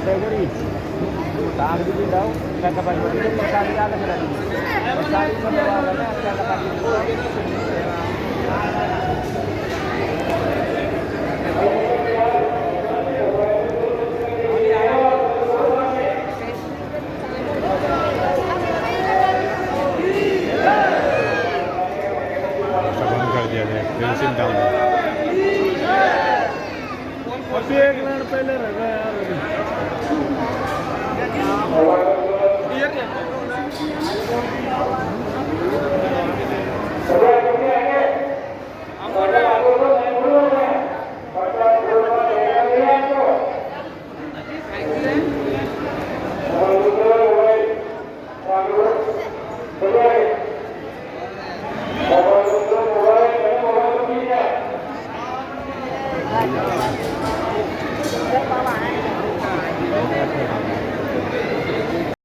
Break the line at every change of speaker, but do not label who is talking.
Category. Sabi din daw, kakapag dito, magsabi ka sila dito. Magsabi sa tawagan na, kakapag dito.